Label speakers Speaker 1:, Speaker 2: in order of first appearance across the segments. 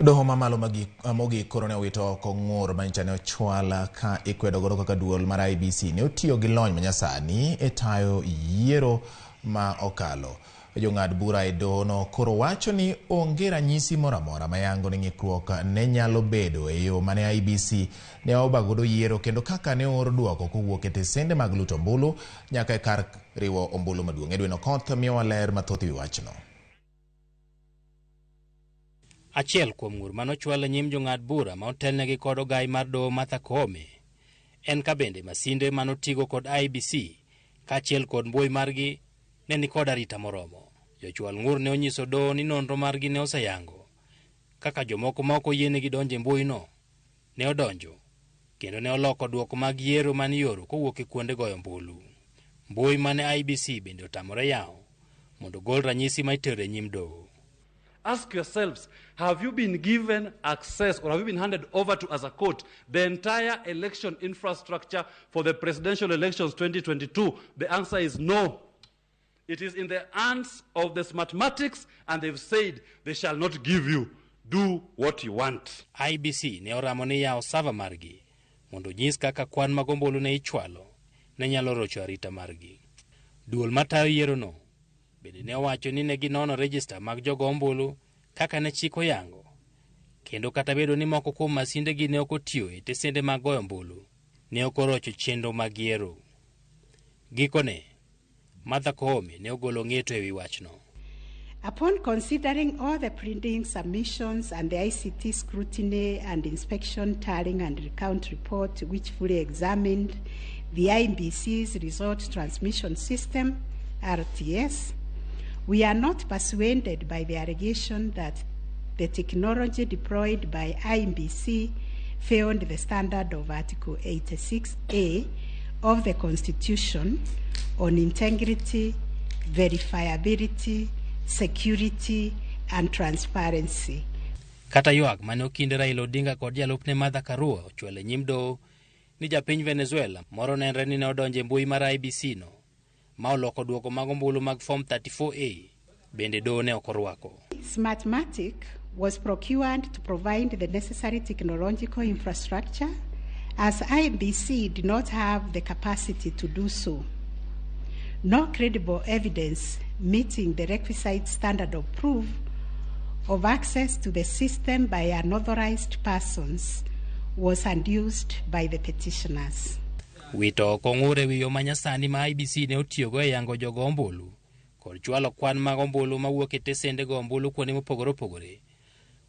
Speaker 1: Doho mamalo mogik koro ne owito oko ng'ur manyicha ne ochwal ka ikwedo godo kaka duol mar IEBC ne otiyo gi lony manyasani e tayo yiero ma okalo. Jong'ad bura e doho no koro wacho ni onge ranyisi moro amora mayango ni ng'ikruok ne nyalo bedo e yo mane IEBC ne obago godo yiero kendo kaka ne oor duoko kowuok e tesende mag luto ombulu nyaka e kar riwo ombulu maduong'. Edwin Okoth miyowa ler mathoth e wi wachno.
Speaker 2: Achiel kuom ng'ur manochwal e nyim jong'ad bura ma otelnegi kod ogai mar doho Martha Koome en ka bende masinde manotigo kod IEBC kaachiel kod mbui margi ne ni kod arita moromo. Jochwal ng'ur ne onyiso doho ni nonro margi ne oseyango kaka jomoko ma ok oyienegi donjo e mbuino ne odonjo kendo ne oloko duoko mag yiero mane ioro kowuok e kuonde goyo ombulu. Mbui mane IEBC bende otamore yawo mondo ogol ranyisi ma itero e nyim doho.
Speaker 3: Ask yourselves, have you been given access or have you been handed over to as a court the entire election infrastructure for the presidential elections 2022? The answer is no. It is in the hands of the Smartmatics, and they've said they shall not give you. Do what you want.
Speaker 2: IEBC ne oramo ni yawo server margi mondo onyis kaka kwan mag ombulu ne ichwalo ne nyalo rocho arita margi. Duol matayo yierono bende ne owacho ni ne ginono rejista mag jogo ombulu kaka ne chik oyango kendo kata bedo ni moko kuom masindegi ne ok otiyo e tesende mag goyo ombulu ne ok orocho chenro mag yiero. Gikone, Martha Koome ne ogolo ng'eto e wi wachno.
Speaker 4: Upon considering all the pleading submissions and the ICT scrutiny and inspection tallying and recount report, which fully examined the IEBC's result transmission system, RTS, we are not persuaded by the allegation that the technology deployed by IEBC failed the standard of Article 86A of the Constitution on integrity, verifiability, security, and transparency.
Speaker 2: Kata ywak mane okinde Raila Odinga kod jalupne Martha Karua ochwalo e nyim doho ni japiny Venezuela moro nenre ni ne odonjo e mbui mar IEBC no ma oloko duoko mag ombulu mag Form 34A bende doho ne ok orwako.
Speaker 4: Smartmatic was procured to provide the necessary technological infrastructure, as IEBC did not have the capacity to do so. No credible evidence meeting the requisite standard of proof of access to the system by unauthorized persons was adduced by the petitioners.
Speaker 2: Wito oko ng'ur e wi yo manyasani ma IEBC ne otiyogo e yango jogo ombulu kod chwalo kwan mag ombulu mawuok e tesende go ombulu kuonde mopogore opogore.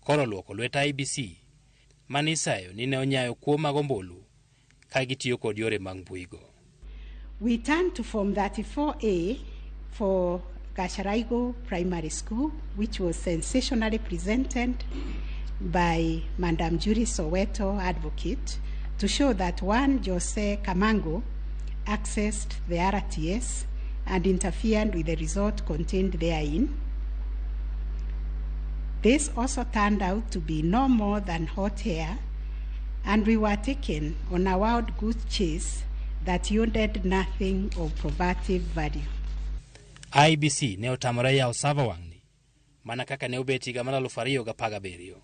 Speaker 2: Koro luoko lwet IEBC mane isayo ni ne onyayo kuo mag ombulu ka gitiyo kod yore mag mbuigo.
Speaker 4: We turn to Form 34A for Gacharaigo Primary School, which was sensationally presented by Madam Julie Soweto advocate to show that one Jose Kamango accessed the RTS and interfered with the result contained therein. This also turned out to be no more than hot air, and we were taken on a wild goose chase that yielded nothing of probative value.
Speaker 2: IEBC ne otamore yawo server wang'ni mana kaka ne obet higa mar 2017.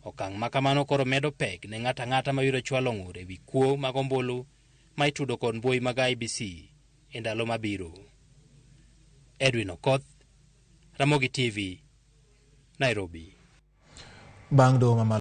Speaker 2: Okang' ma kamano koro medo pek ne ng'ato ang'ata mabiro chwalo ng'ur e wi kuo mag ombulu ma itudo kod mbui mag IEBC e ndalo mabiro. Edwin Okoth, Ramogi TV, Nairobi.
Speaker 1: Bang' doho mamalo.